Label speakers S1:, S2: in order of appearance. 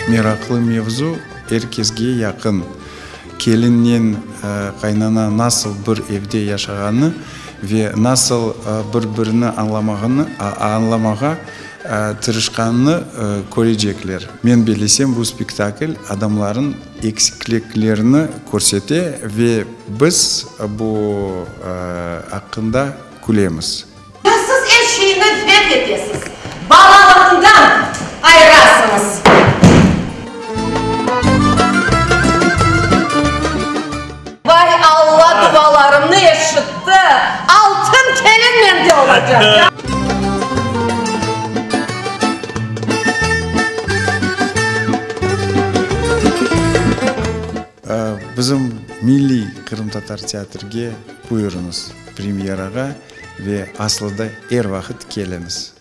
S1: Meraqlı mevzu, er kesge yaqın. Kelinnen qaynana nasıl bir evde yaşağanı ve nasıl bir-birini añlamağını, añlamağa tırışqanını körecekler. Men bellesem, bu spektakl adamların eksikliklerini körsete ve biz bu aqqında külemiz.
S2: Ya siz er şeyni red etesiz, balalığından ayırasıñız. Vay, Alla dualarımnı eşitti, altın kelin mende olacaq.
S1: Bizim milliy qırımtatar teatrge buyurıñız, premyerağa ve aslı da er vaqıt keliñiz.